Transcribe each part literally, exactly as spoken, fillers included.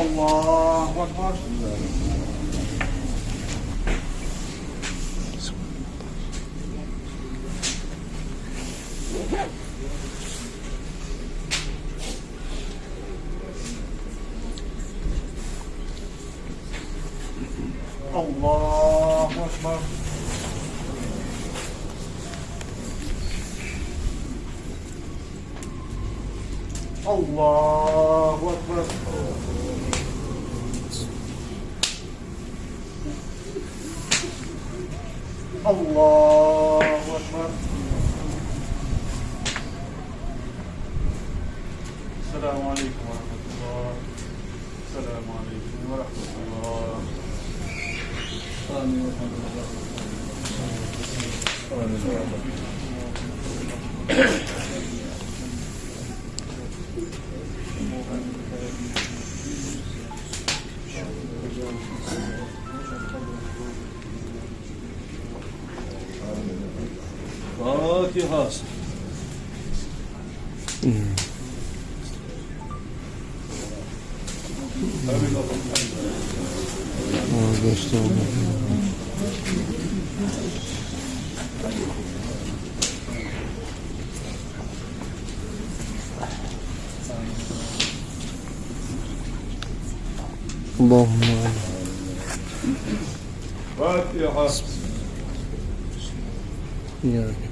الله أكبر. الله أكبر. الله أكبر. الله أكبر. السلام عليكم ورحمة الله. السلام عليكم ورحمة الله. آمين. آمين. فاتحة. اللهم آمين. فاتحة. يا رب.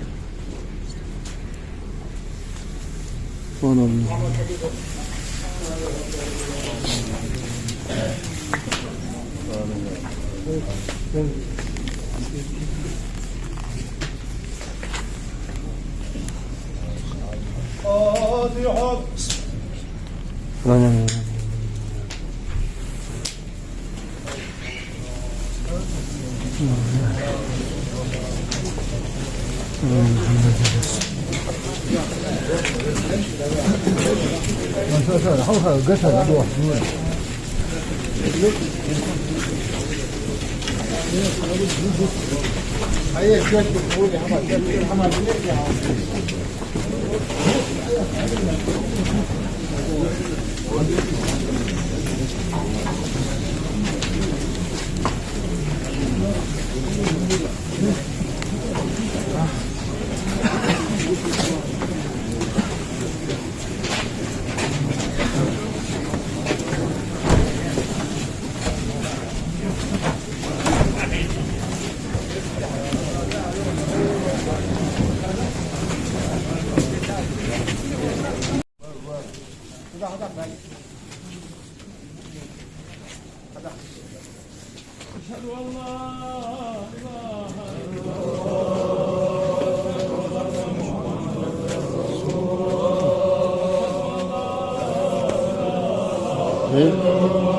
فاتحة. أشهد أن لا إله إلا الله.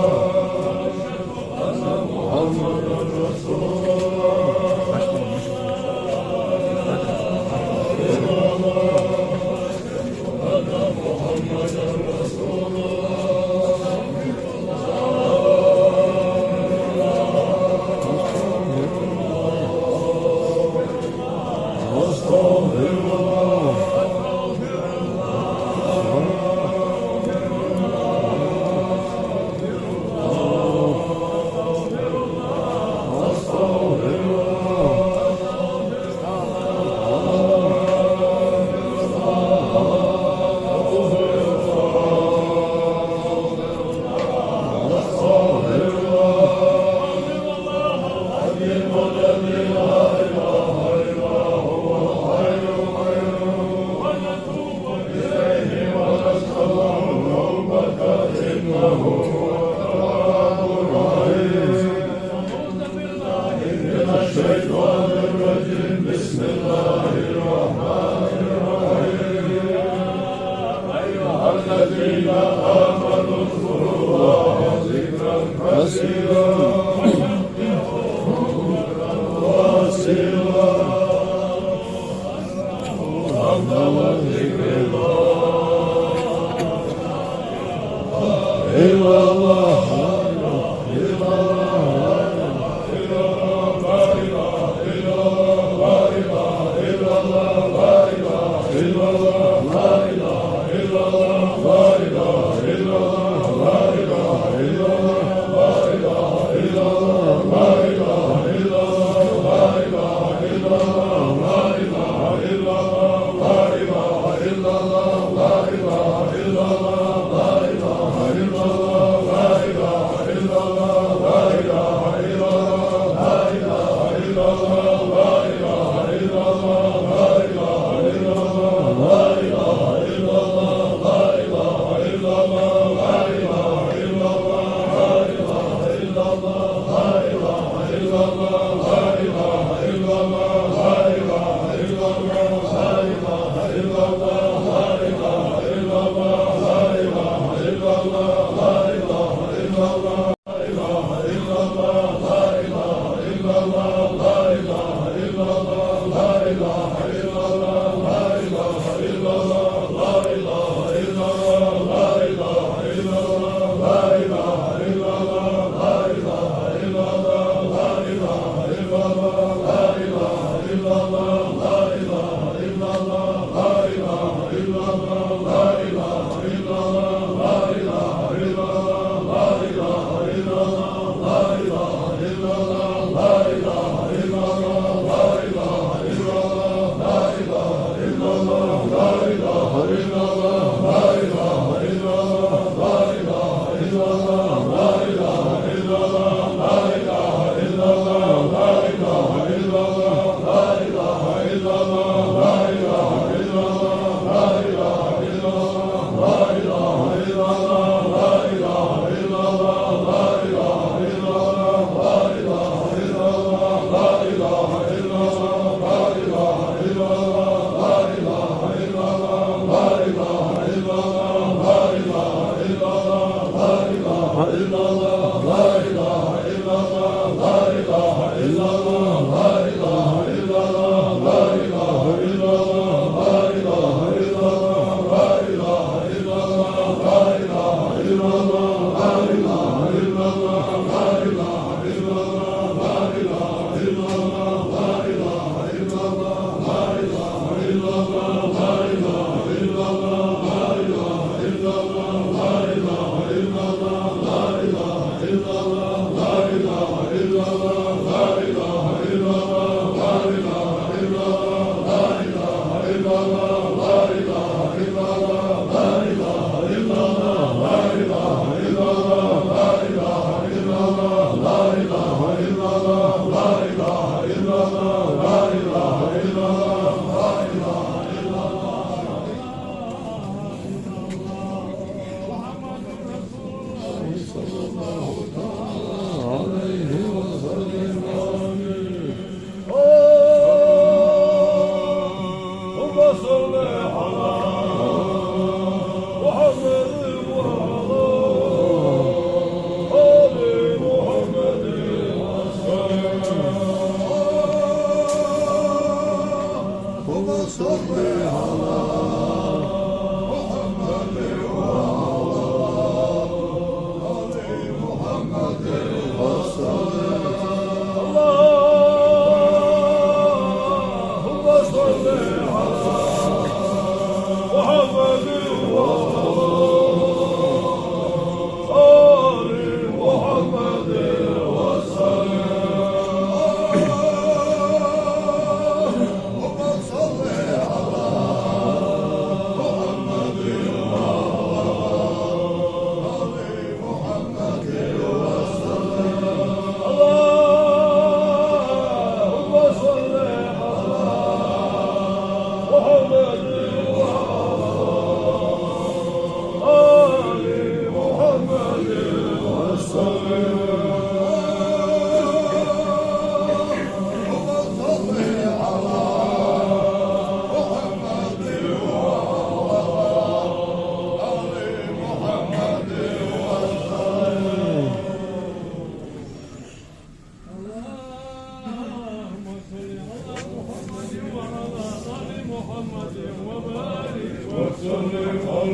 بسم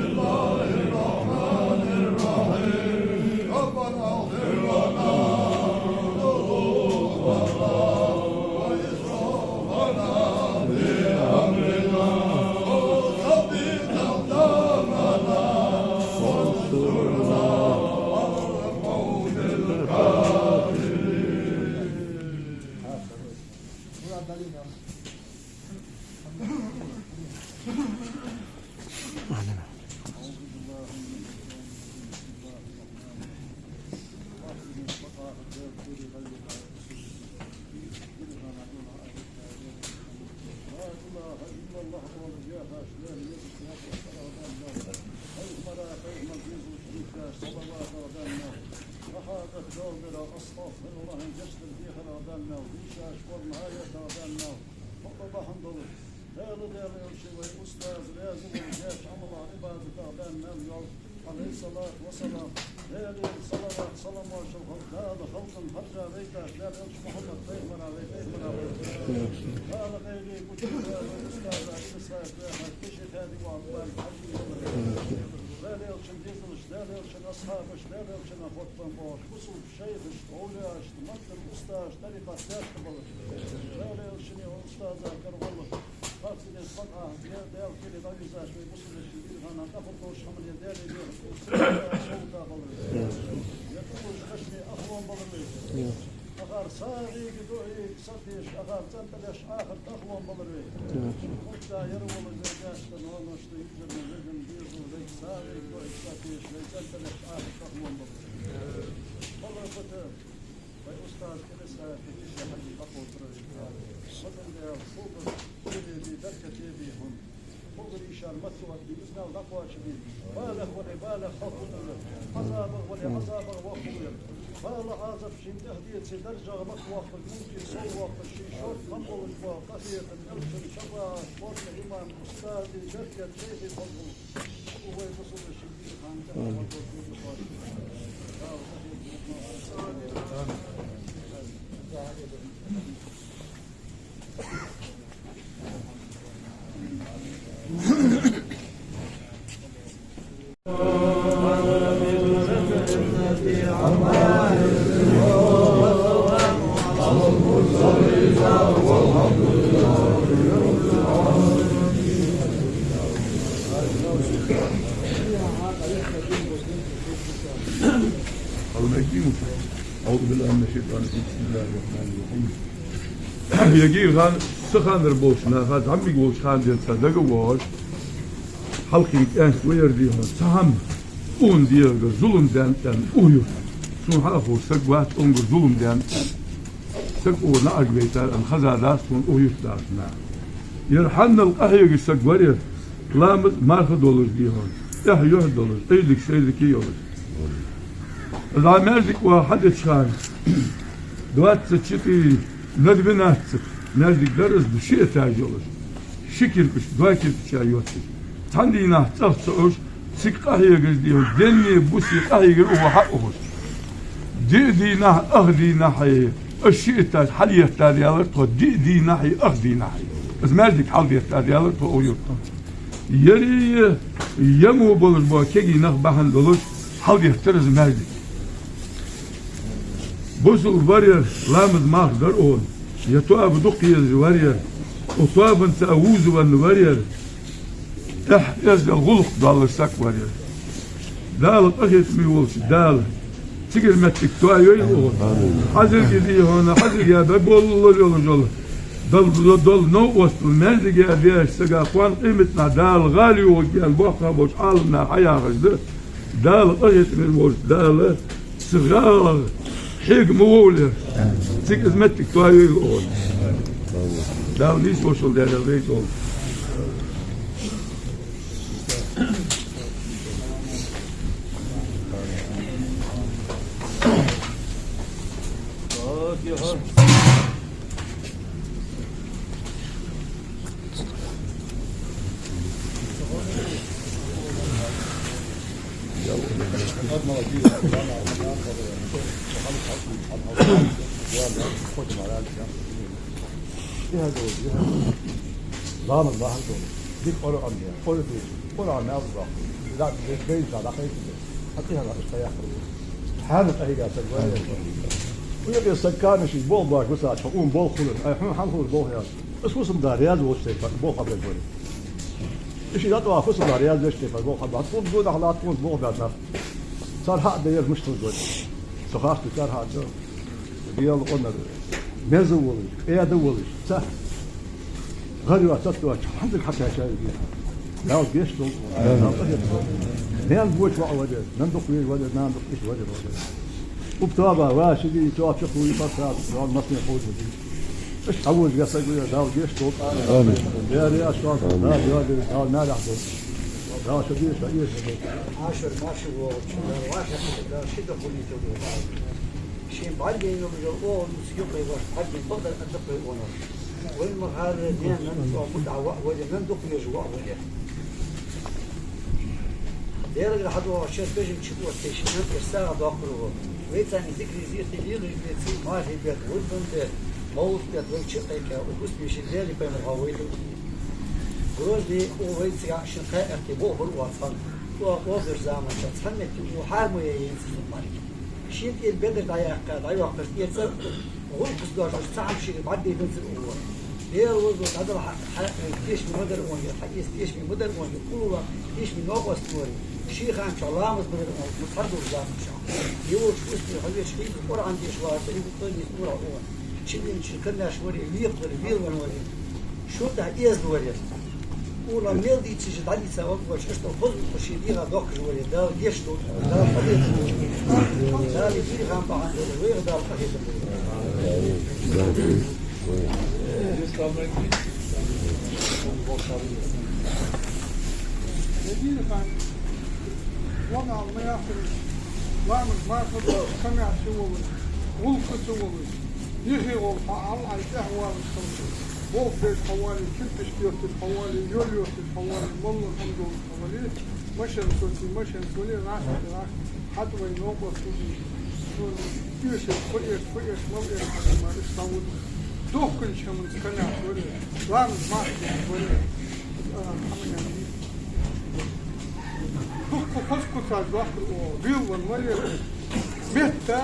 الله الرحمن الرحيم. ربنا اغفر لنا ذنوبنا وإسرافنا في أمرنا وثبت أقدامنا وانصرنا على القوم الكافرين. Дала, Даьла, Даьла элча вай устаза раьза волаш деча Ӏамалах, Ӏибадатах даьнна мел йола, Ӏалайхи ссалату вассалам. Даьла салават, салам-моаршал хилда Дала халкъа хьажа вайташ, Даьла элча Мухьаммад пайхамара вай, пайхамара вай. Дала къайле гуча вай устаза Исаев вехар, кхы ши хьади ван барг хьажа вай. Даьла элчан дезалаш, Даьла элчан асхьабаш, Даьла элчан хутбан бохаш, бусулба шайхаш, овлияаш, маттар устазаш, тӀарикъат даьшта балаш. Даьла элчане устаза кара гӀолла. Харцане саг Ӏа, Даьла кхеле дӀавийрзаш вай бусулба дин хана кафар долаш хӀамане Даьла дехар, совгӀата балар. Я тӀулуш хашме ахлон балар вай. Акхар сагӀийга, дуӀайга сатеш, акхар цӀен тӀа леш Ӏахар тӀа ахлон балар вай. Хьаьта яр волаш вай даьшта, ноаношта, йижарна, вежарна, дезалашта, вай сагӀийга, дуӀайга сатеш, вай цӀен тӀа леш Ӏахар тӀа ахлон балар вай. Балар бата. Вай устаз Килисхаев Исаев хьади бакъо тара вай. Ватан Даьла, шугара къахетам бе, беркат бе хьона. Шугара йишар маттаватта, из мел дӀакхоачабе. Балех вале, балех хьо хургвар. Ӏазабах вале, Ӏазабах вахаргвар. Бала Ӏазап шийна тӀехдеце, даржагӀа мах вахар, мункий сов вахар, ший шорта хам болаш бола къахетам, элчан шафаӀат, шортта имам, устазий беркат, шайхий фазл. أعوذ بالله من الشيطان الرجيم. بسم الله الرحمن الرحيم. Эггара хана, цу ханара болча наха, зӀамига волча хана денз дага воагӀаш, хьалхара кӀаьнк вар дий хьона, цхьа хӀама укхун дегӀагара зулам даьннад аьнна укх юрта. Сона хьахов саг вац укхунгара зулам даьннад аьнна. Саг укхо наӀарга вайтар аьнна хезадац сона укх юртарча наха. Ер хьанал къахьегаш саг вар ер, ламаз, марха долаш дий хьона, эхь-юхь долаш, Ӏуйриг-шуйриг йолаш. Из маьждиг вай хьадеча хана, двадцать четыре на двенадцать маьждиг дар из, ши этаж йолаш. Ши кирпич, два кирпича йоацаш. Цхьан дийнахьа цӀагӀа ца Ӏеш, цига къахьегаш дий хьона, денний, бусий къахьегар укхо хьаухаш. Диъ дийнахьа, ах дийнахьа, из ши этаж хьалъеттадаьлар тхо, диъ дийнахьа, ах дийнахьа. Из маьждиг хьалъеттадаьлар тхо укх юрта. Ярий, яму болаш бола кегий нах бахьан долаш хьалъеттар из маьждиг. Бусалба вар ер, ламаз-марха дар укхун, е тоаба дукха езаш вар ер, укх тоабанца вувзавенна вар ер, эхь-эздел, гӀулакх долаш саг вар ер. Дала къахетаме волча Дала цигара моттиг тоайойла укхун. Хьазилга дий хьона, хьазилга я дӀаболалуш йола, дол, дол, дол новкъостал маьждиге деш сага кхоана къематдийнахьа Дала гӀала йоагӀаргья аьнна боккхий болча Ӏаламнаха хьаяхаш да. Дала къахетаме волча Дала цу гӀалах хьега ма вовлийла, цига из моттиг тоайойла укхун. Дала нийсволчул Даьла вай долда. Ламаз бахьан долаш. Дика Къуръан де, Къуръан де, Къуръан мел бахьан. Ила бей-, бейса дӀакхайкаде. Хьа тӀехьа иштта яхар. Хьанна къахьийга саг варе. Уяхе саг кана ший болх баш гусача, хьо ун болх хулар. Ай, хьона хьан хулар болх яц. Ас фусам-да раьза волча тайпара болх хьабер варе. Иши датӀа фусам-да раьза веш тайпара болх хьабер. Хьа тхуна гонахьа латт хьона болх баьнна. Цар хьа а дайра муштал гой. Со хасту цар хьа а ду. Дела къонар, меза волаш, къеда волаш, ца гӀар йоацаш, хьанзаг хьакхаьча йола. Дала гешт долда, Дала къахетам болба. Наьна боча воӀ варе, нана дукха веза варе, нана дукха иша варе, варе. Укх тоба ва шиги тоба чу хуй фарса, Дала массане хоза ди. Аш хьавожа весаг ве, Дала гешт долда. Амин. Яри аш Дала, Дала, Дала, Дала нарах долда. Дала шо деш, ша еш. Ашар маши волча, Дала ваша, Дала ши да хули ту. Шин бӀаргайна йола оагӀув нус юкъе ваша, бӀаргайна бакъдар а даккхий оагӀув. Вай ма харра ден нана цӀо мутӀахьа ваӀ варе, нана дукха веза воӀ варе. Дерригара хьадоагӀача шера бежан чу оттаеш, нана тӀера сагӀа доаккхар ва. Вай царна зикри зийрти лелаш беций, мархий бетта, гӀурбан бетта, мовлат бетта вай чу кхайка, укх успеши Даьла пайхамар хьо вайтар. Грозный у вай цигахь шин кхаь аьтте бохабар оац хьона. Оаха оалдеш заман чу цхьан метте у хьарма яйца зумарг. Шин тӀера бедар дӀаяьккха, дӀайоаккхаш тӀера цӀа гӀулакхаш доацаш, цхьа хӀама шийга бӀаргадайдацар укхо. Дела возо дӀадала хьа, хьа, тешаме ма дар онгел, хьа эца тешаме ма дар онгел, улла тешаме новкъост вари. Ший хана чу ламаз ма дар онгел, ма цхьа дур заман чу. Йолча успе хьо веш хилча, Къуръан деш варта, и букъа дийс ура онгел. Чилимчи канаш варе, векхар, велван варе. ШуртӀа эза варе. Ура мел дийцача дӀадийца вакъ вач, иштта хоза укхо ший дегӀа дохкаш варе, Дала гешт долда, Дала къахетам болба. Дала дийрхам бахьан долаш, вайга Дала къахетам болба. Дийрхам, вон ал ма яхар, ламаз марха долаш, камаьрша волаш, гӀулакха ца волаш. Юхе гӀолла хьо Ӏа, Ӏа тӀехьа валаш хилча, болх беш хьо вале, кирпиш доьтташ хьо вале, йол йотташ хьо вале, молла хӀама долаш хьо вале, машен соций, машен соций, гӀаш а гӀаш, хьатӀа вай новкъост хулий. Эшаш, кхо эш, кхо эш, мел эш хьона мара иштта вуд. Дохканча хӀаманца канаш варе, ламаз марха деш варе. А, хӀама ян. Дукха хоза куцаш дохкар оагӀув, вилван варе. Метта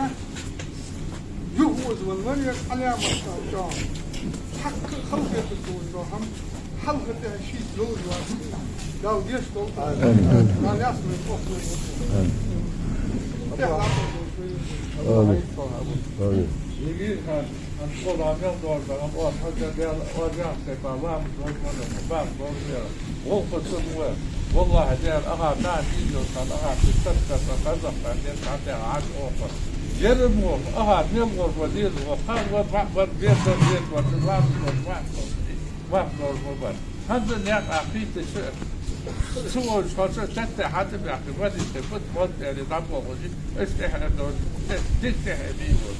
юхавозаван варе, Ӏаламат чӀоагӀа. Хьакха халхетар долаш дола хӀама, хьалха тӀехьа шийца долаш вац. Дала гешт долда. Амин. Дала ясмай къохло. Амин. ТӀехьа лакхе долаш вай. Амин. Амин. Амин. Амма оаха хьажа Даьла, оаха яхар тайпара ламаз дой вара, бакъ дой вара. ГӀулакха ца вар. Валлахьи, Даьла, аха нана дийна йолча хана, аха ши саркаса, казахстан ден хьатӀа Ӏаш оха. Ер ма гӀоргва, аха мел гӀоргва, деза гӀо, кхар вар, маӀа вар, бер дар, бер вар, ламаз вар, маӀа вар, маӀа вар, ма бар. ХӀанз наькъа кхийтача, ца волча хана цатта хьатӀабаьхка, вадийта бут, бот аьле дӀаболхаш, аш тӀехьа а дон, дик тӀехьа а бий вон.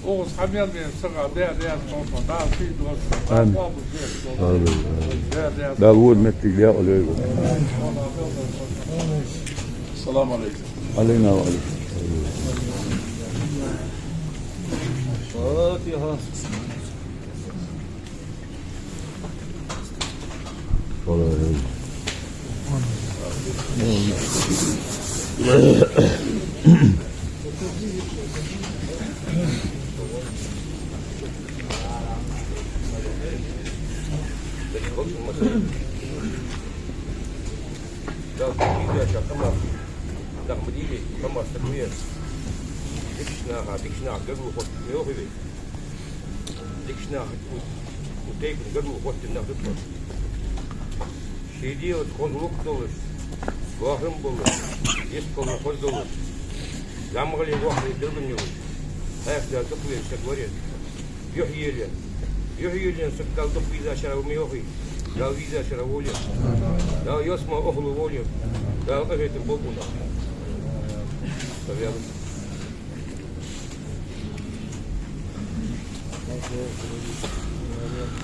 Оаха хьа мел вена сага Даьла раьза хилва, Дала сий долда, Дала къоабал долда. Амин. Амин. Даьла раьза. Дала вон моттиг декъала йойла. Салам алейкум. Алейна ва алейкум. Фатиха. Дикача наха, дикача наха гаргало хӀотта йоахий вай. Дикача наха, у, у тайпан гаргало хӀоттадаь нах да тхо. Ший дегӀаца хоза гӀулакх долаш, бахам болаш, йист кхоллам хоза долаш, зӀамагӀале вахале дагадоалаш, хьаькъал дукха веза саг варе. Юхь еле, юхь еле саг Дала дукха везачарех ва ма йоахий, Дала везачарех волва. Дала ялсмала охло волва. Дала къахетам болба. Са вяла. Дала иман, сабар лолда. لا إله إلا الله، لا إله إلا الله، لا إله إلا الله، لا إله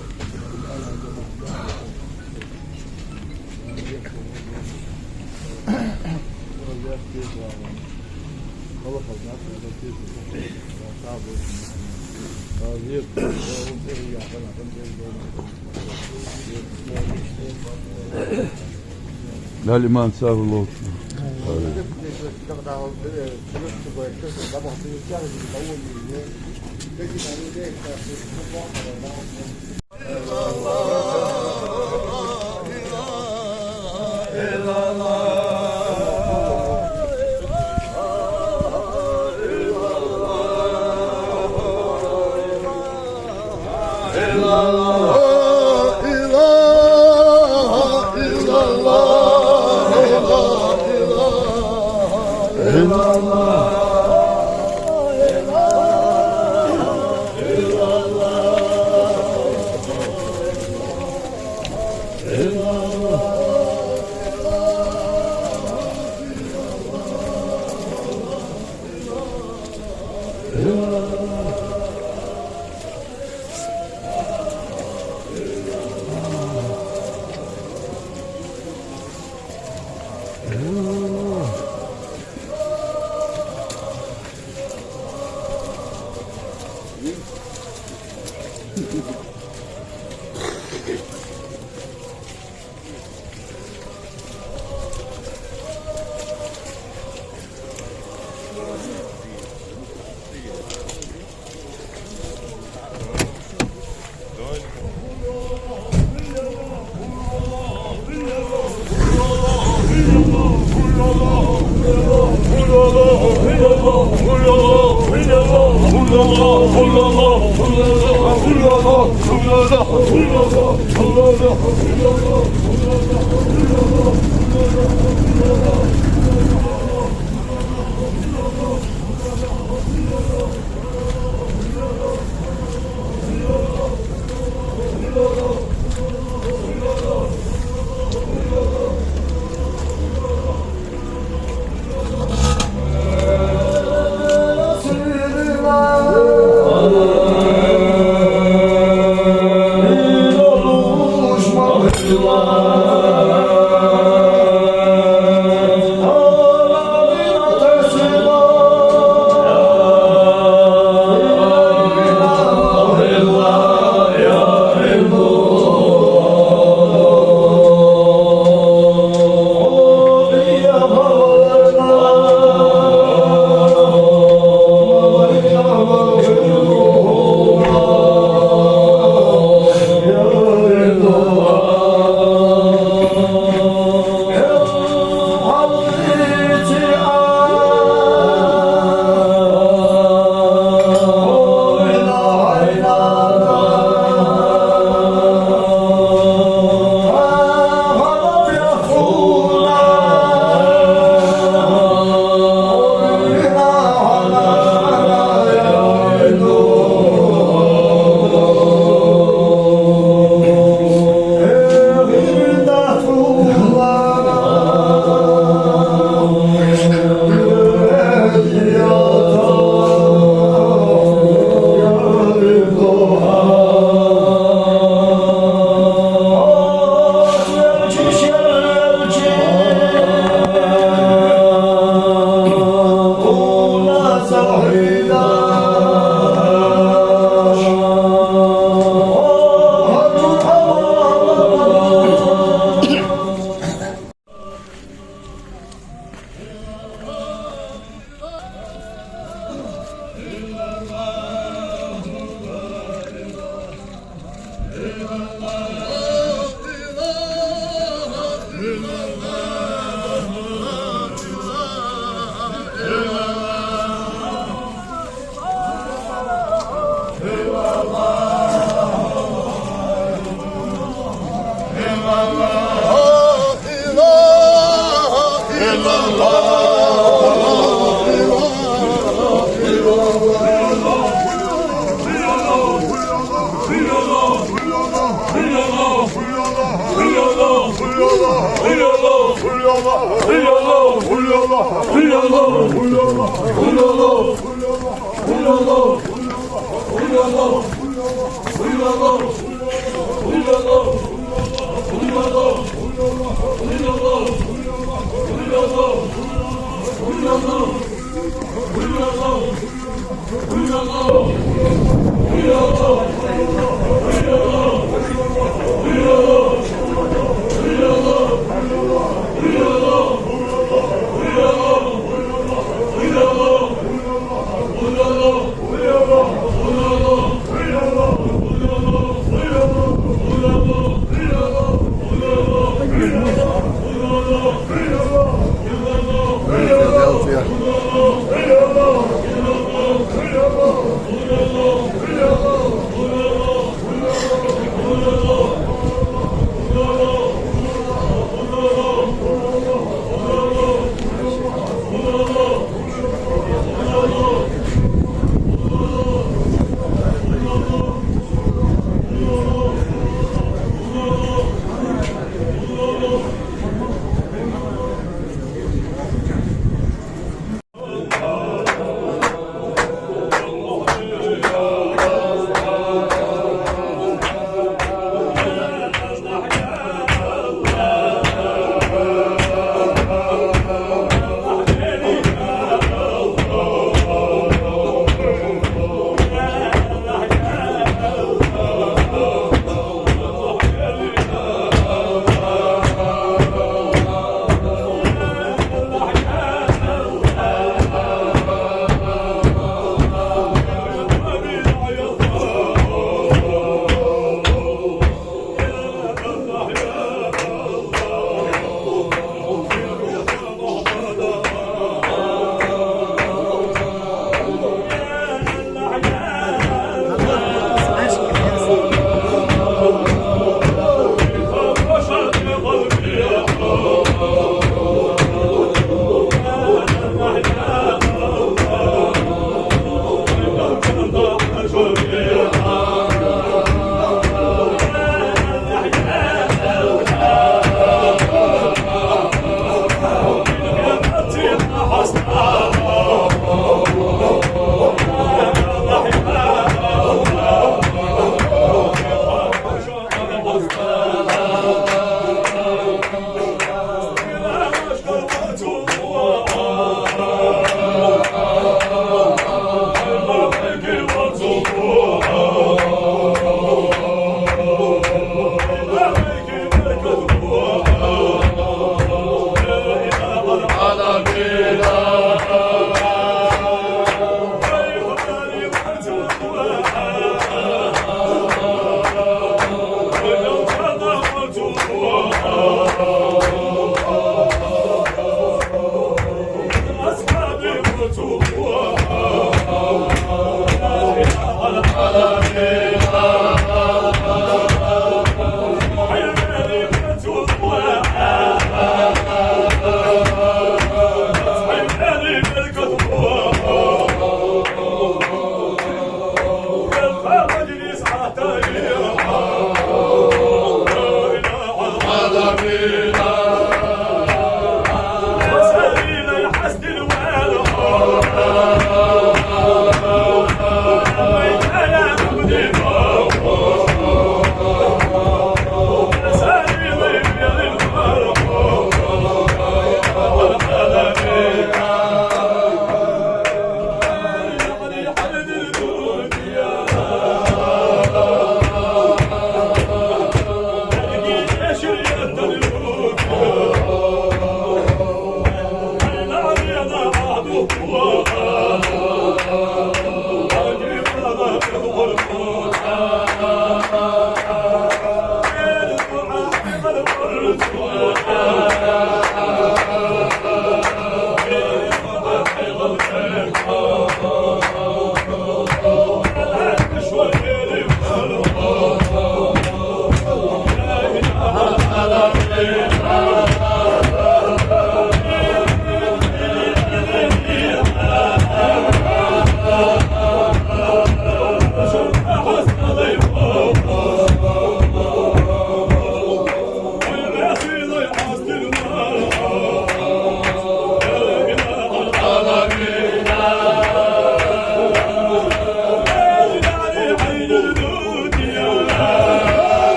إلا الله.